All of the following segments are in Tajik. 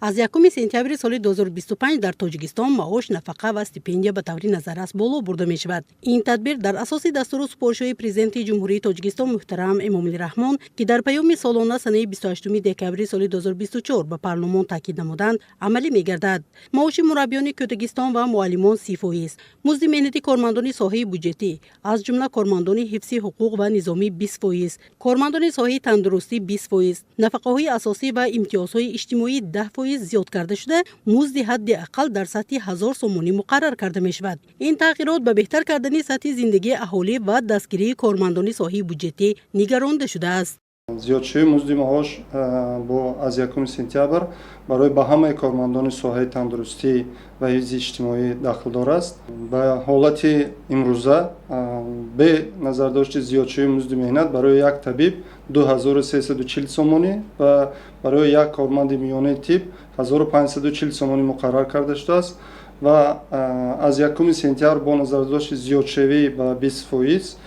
Аз 1 сентябри соли 2025 дар Тоҷикистон маош, нафақа ва стипендия ба таври назаррас боло бурда мешавад. Ин тадбир дар асоси дастуру супоришҳои Президенти Ҷумҳурии Тоҷикистон муҳтарам Эмомалӣ Раҳмон, ки дар паёми солона санаи 28 декабри соли 2024 ба парлумон таъкид намуданд, амалӣ мегардад. Маоши мураббиёни кӯдакистон ва муаллимон 30%, музди меҳнати кормандони соҳаи буҷетӣ, аз ҷумла кормандони ҳифзи ҳуқуқ ва низомӣ 20%, кормандони соҳаи тандурустӣ 20%, нафақаҳои асосӣ ва имтиёзҳои иҷтимоӣ 10% зиёд карда шуда, музди ҳадди ақал дар сатҳи 1000 сомонӣ муқаррар карда мешавад. Ин тағйирот ба беҳтар кардани сатҳи зиндагии аҳолӣ ва дастгирии кормандони соҳаи буҷетӣ нигаронда шудааст. Зиёдшавии музди маош бо аз 1 сентябр барои ба ҳамаи кормандони соҳаи тандурустӣ ва ҳифзи иҷтимоӣ дахлдор аст. Ба ҳолати имрӯза, бе назардошти зиёдшавии музди меҳнат, барои як табиб 2340 сомонӣ ва барои як корманди миёнаи тиб 1540 сомонӣ муқаррар карда шудааст ва аз 1 сентябр бо назардошти зиёдшавӣ ба 20%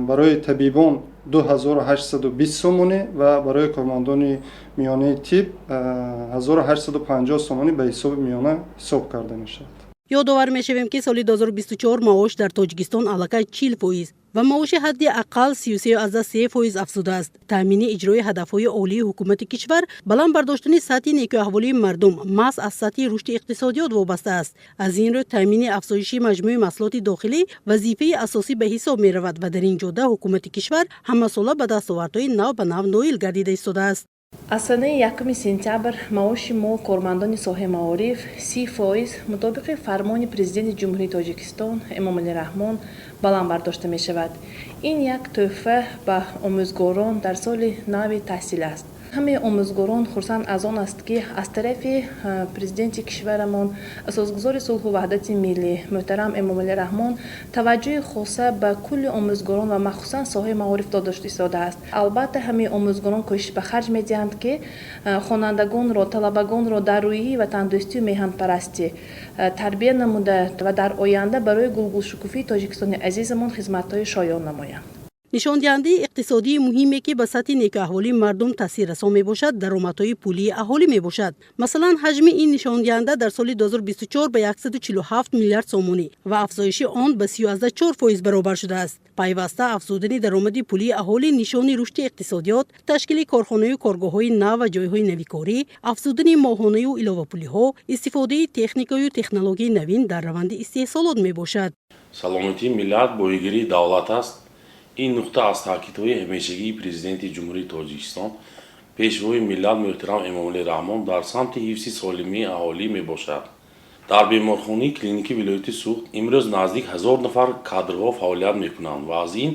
барои табибон 2820 сомонӣ ва барои кормандони миёнаи тиб 1850 сомонӣ ба ҳисоби миёна ҳисоб карда мешавад. Ёдовар мешавем, ки соли 2024 маош дар Тоҷикистон аллакай 40% ва маоши ҳадди ақал 33,3% афзудааст. Таъмини иҷрои ҳадафҳои олии ҳукумати кишвар, баланд бардоштани сатҳи некӯаҳволии мардум маҳз аз сатҳи рушди иқтисодиёт вобаста аст. Аз ин рӯ таъмини афзоиши маҷмӯи маҳсулоти дохилӣ вазифаи асосӣ ба ҳисоб меравад ва дар ин ҷода ҳукумати кишвар ҳамасола ба дастовардҳои нав ба нав ноил гардида истодааст. Аз санаи 1 сентябр маоши мо, кормандони соҳаи маориф, 30% мутобиқи фармони Президенти Ҷумҳурии Тоҷикистон Эмомалӣ Раҳмон баланд бардошта мешавад. Ин як тӯҳфа ба омӯзгорон дар соли нави таҳсил аст. Ҳамаи омӯзгорон хурсанд аз он аст, ки аз тарафи президенти кишварамон, асосгузори сулҳу ваҳдати миллӣ муҳтарам Эмомалӣ Раҳмон таваҷҷӯҳи хоса ба кулли омӯзгорон ва махсусан соҳаи маориф дода истодааст. Албатта, ҳамаи омӯзгорон кӯшиш ба харҷ медиҳанд, ки хонандагонро, талабагонро дар рӯҳияи ватандӯстию меҳанпарастӣ тарбия намуда ва дар оянда барои гулгулшукуфии Тоҷикистони азизамон хизматҳои шоён намоянд. Нишондиҳандаи иқтисодии муҳиме, ки ба сатҳи некӯаҳволии мардум таъсиррасон мебошад, даромадҳои пулии аҳолӣ мебошад. Масалан, ҳаҷми ин нишондиҳанда дар соли 2024 ба 147 миллиард сомонӣ ва афзоиши он ба 34% баробар шудааст. Пайваста афзудани даромади пулии аҳолӣ нишони рушди иқтисодиёт, ташкили корхонаю коргоҳҳои нав ва ҷойҳои навикорӣ, афзудани моҳонаю иловапулиҳо, истифодаи техникаю технологияи навин дар раванди истеҳсолот мебошад. Саломатии миллат боигирии давлат аст. Ин нуқта аз таъкидҳои ҳамешагии Президенти Ҷумҳурии Тоҷикистон, Пешвои миллат муҳтарам Эмомалӣ Раҳмон дар самти ҳифзи солимии аҳолӣ мебошад. Дар беморхонаи клиникии вилояти Суғд имрӯз наздик 1000 нафар кадрҳо фаъолият мекунанд ва аз ин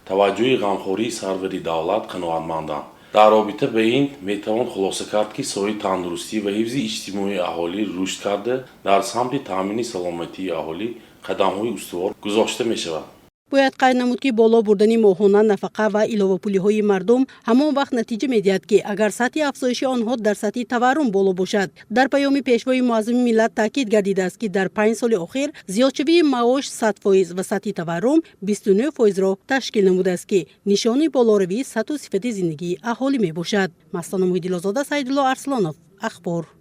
таваҷҷӯҳи ғамхории сарвари давлат қаноатманданд. Дар робита ба ин метавон хулоса кард, ки соҳаи тандурустӣ ва ҳифзи иҷтимоии аҳолӣ рушд карда, дар самти таъмини саломатии аҳолӣ қадамҳои устувор гузошта мешавад. Бояд қайд намуд, ки боло бурдани моҳона нафақа ва иловапулиҳои мардум ҳамон вақт натиҷа медиҳад, ки агар сатҳи афзоиши онҳо дар сатҳи таваррум боло бошад. Дар паёми Пешвои муаззами миллат таъкид гардидааст, ки дар 5 соли охир зиёдшавии маош 100% ва сатҳи таваррум 29%-ро ташкил намудааст, ки нишони болоравии сатҳу сифати зиндагии аҳолӣ мебошад. Мастона Муҳиддилозода, Саидулло Арслонов, Ахбор.